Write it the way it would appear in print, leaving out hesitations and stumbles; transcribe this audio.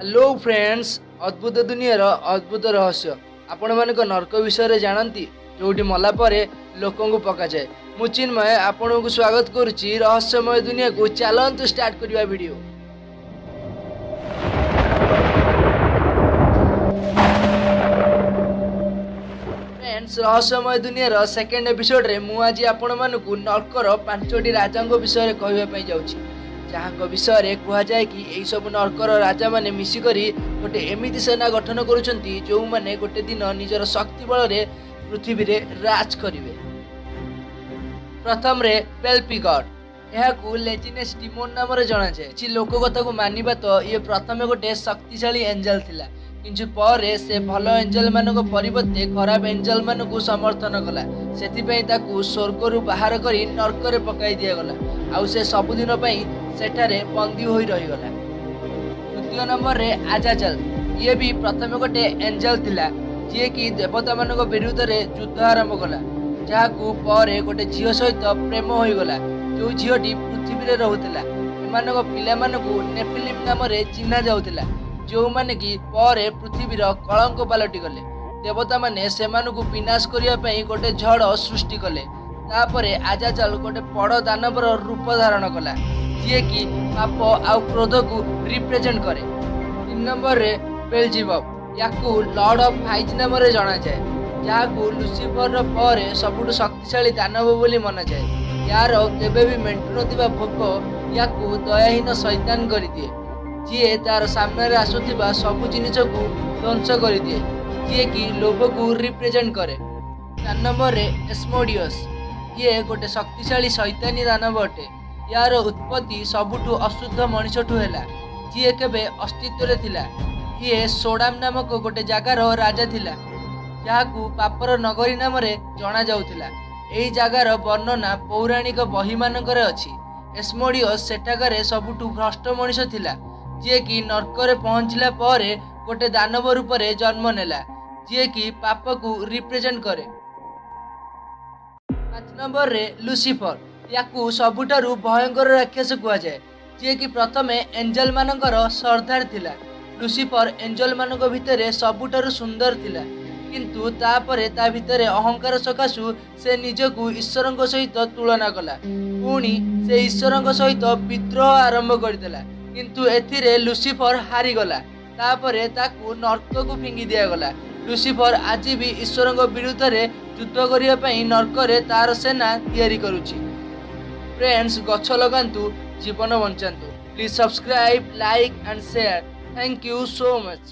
Hello friends, ଅଦ୍ଭୁତ ଦୁନିଆର ଅଦ୍ଭୁତ ରହସ୍ୟ। ଆପଣମାନଙ୍କ ନର୍କ ବିଷୟରେ ଜାଣନ୍ତି, ଯେଉଁଠି ମଲା ପରେ ଲୋକଙ୍କୁ ପକାଯାଏ? ମୁଁ ଚିନ୍ମୟ ଆପଣଙ୍କୁ ସ୍ୱାଗତ କରୁଛି ରହସ୍ୟମୟ ଦୁନିଆକୁ। ଚାଲନ୍ତୁ ଷ୍ଟାର୍ଟ କରିବା ଭିଡ଼ିଓ। ଫ୍ରେଣ୍ଡସ୍, ରହସ୍ୟମୟ ଦୁନିଆର ସେକେଣ୍ଡ ଏପିସୋଡରେ ମୁଁ ଆଜି ଆପଣମାନଙ୍କୁ ନର୍କର ପାଞ୍ଚଟି ରାଜାଙ୍କ ବିଷୟରେ କହିବା ପାଇଁ ଯାଉଛି, ଯାହାଙ୍କ ବିଷୟରେ କୁହାଯାଏ କି ଏହିସବୁ ନର୍କର ରାଜାମାନେ ମିଶିକରି ଗୋଟେ ଏମିତି ସେନା ଗଠନ କରୁଛନ୍ତି, ଯେଉଁମାନେ ଗୋଟେ ଦିନ ନିଜର ଶକ୍ତି ବଳରେ ପୃଥିବୀରେ ରାଜ କରିବେ। ପ୍ରଥମରେ ବେଲପିଗଡ। ଏହାକୁ ଲେଜିନେସ୍ ଡିମୋନ ନାମରେ ଜଣାଯାଏ। କିଛି ଲୋକ କଥାକୁ ମାନିବା ତ ଇଏ ପ୍ରଥମେ ଗୋଟେ ଶକ୍ତିଶାଳୀ ଏଞ୍ଜେଲ ଥିଲା, କିନ୍ତୁ ପରେ ସେ ଭଲ ଏଞ୍ଜେଲ ମାନଙ୍କ ପରିବର୍ତ୍ତେ ଖରାପ ଏଞ୍ଜେଲ ମାନଙ୍କୁ ସମର୍ଥନ କଲା। ସେଥିପାଇଁ ତାକୁ ସ୍ୱର୍ଗରୁ ବାହାର କରି ନର୍କରେ ପକାଇ ଦିଆଗଲା, ଆଉ ସେ ସବୁଦିନ ପାଇଁ ସେଠାରେ ବନ୍ଦୀ ହୋଇ ରହିଗଲା। ଦ୍ୱିତୀୟ ନମ୍ବରରେ ଆଜାଜଲ। ଇଏ ବି ପ୍ରଥମେ ଗୋଟେ ଏଞ୍ଜେଲ ଥିଲା, ଯିଏକି ଦେବତାମାନଙ୍କ ବିରୁଦ୍ଧରେ ଯୁଦ୍ଧ ଆରମ୍ଭ କଲା, ଯାହାକୁ ପରେ ଗୋଟେ ଝିଅ ସହିତ ପ୍ରେମ ହୋଇଗଲା, ଯେଉଁ ଝିଅଟି ପୃଥିବୀରେ ରହୁଥିଲା। ଏମାନଙ୍କ ପିଲାମାନଙ୍କୁ ନେଫିଲିମ୍ ନାମରେ ଚିହ୍ନା ଯାଉଥିଲା, ଯେଉଁମାନେ କି ପରେ ପୃଥିବୀର କଳଙ୍କ ପାଲଟିଗଲେ। ଦେବତାମାନେ ସେମାନଙ୍କୁ ବିନାଶ କରିବା ପାଇଁ ଗୋଟେ ଝଡ଼ ସୃଷ୍ଟି କଲେ। ତାପରେ ଆଜାଜଲ ଗୋଟେ ବଡ଼ ଦାନବର ରୂପ ଧାରଣ କଲା, ଯିଏକି ପାପ ଆଉ କ୍ରୋଧକୁ ରିପ୍ରେଜେଣ୍ଟ କରେ। ତିନି ନମ୍ବରରେ ବେଲଜିବବ। ୟାକୁ ଲର୍ଡ ଅଫ୍ ଫ୍ଲାଇଜ୍ ନାମରେ ଜଣାଯାଏ, ଯାହାକୁ ଲୁସିଫରର ପରେ ସବୁଠୁ ଶକ୍ତିଶାଳୀ ଦାନବ ବୋଲି ମନାଯାଏ। ୟାର କେବେ ବି ମେଣ୍ଟୁନଥିବା ଭୋକ ୟାକୁ ଦୟାହୀନ ଶୈତାନ କରିଦିଏ, ଯିଏ ତାର ସାମ୍ନାରେ ଆସୁଥିବା ସବୁ ଜିନିଷକୁ ଧ୍ୱଂସ କରିଦିଏ, ଯିଏକି ଲୋଭକୁ ରିପ୍ରେଜେଣ୍ଟ କରେ। ଚାରି ନମ୍ବରରେ ଏସ୍ମୋଡିୟସ୍। ଇଏ ଗୋଟେ ଶକ୍ତିଶାଳୀ ଶୈତାନୀ ଦାନବ ଅଟେ। ୟାର ଉତ୍ପତ୍ତି ସବୁଠୁ ଅଶୁଦ୍ଧ ମଣିଷଠୁ ହେଲା, ଯିଏ କେବେ ଅସ୍ତିତ୍ୱରେ ଥିଲା। ଇଏ ସୋଡାମ ନାମକ ଗୋଟେ ଜାଗାର ରାଜା ଥିଲା, ଯାହାକୁ ପାପର ନଗରୀ ନାମରେ ଜଣାଯାଉଥିଲା। ଏହି ଜାଗାର ବର୍ଣ୍ଣନା ପୌରାଣିକ ବହିମାନଙ୍କରେ ଅଛି। ଏସ୍ମୋଡିୟସ୍ ସେଠାକାରେ ସବୁଠୁ ଭ୍ରଷ୍ଟ ମଣିଷ ଥିଲା, ଯିଏକି ନର୍କରେ ପହଞ୍ଚିଲା ପରେ ଗୋଟେ ଦାନବ ରୂପରେ ଜନ୍ମ ନେଲା, ଯିଏକି ପାପକୁ ରିପ୍ରେଜେଣ୍ଟ କରେ। ପାଞ୍ଚ ନମ୍ବରରେ ଲୁସିଫର। ୟାକୁ ସବୁଠାରୁ ଭୟଙ୍କର ରାକ୍ଷସ କୁହାଯାଏ, ଯିଏକି ପ୍ରଥମେ ଏଞ୍ଜେଲ ମାନଙ୍କର ସର୍ଦ୍ଦାର ଥିଲା। ଲୁସିଫର ଏଞ୍ଜେଲ ମାନଙ୍କ ଭିତରେ ସବୁଠାରୁ ସୁନ୍ଦର ଥିଲା, କିନ୍ତୁ ତାପରେ ତା ଭିତରେ ଅହଙ୍କାର ସକାଶୁ ସେ ନିଜକୁ ଈଶ୍ୱରଙ୍କ ସହିତ ତୁଳନା କଲା। ପୁଣି ସେ ଈଶ୍ୱରଙ୍କ ସହିତ ବିଦ୍ରୋହ ଆରମ୍ଭ କରିଦେଲା, କିନ୍ତୁ ଏଥିରେ ଲୁସିଫର ହାରିଗଲା। ତାପରେ ତାକୁ ନର୍କକୁ ଫିଙ୍ଗି ଦିଆଗଲା। ଲୁସିଫର ଆଜି ବି ଈଶ୍ୱରଙ୍କ ବିରୁଦ୍ଧରେ ଯୁଦ୍ଧ କରିବା ପାଇଁ ନର୍କରେ ତାର ସେନା ତିଆରି କରୁଛି। ଫ୍ରେଣ୍ଡସ୍, ଗଛ ଲଗାନ୍ତୁ, ଜୀବନ ବଞ୍ଚାନ୍ତୁ। Please subscribe, like and share. Thank you so much.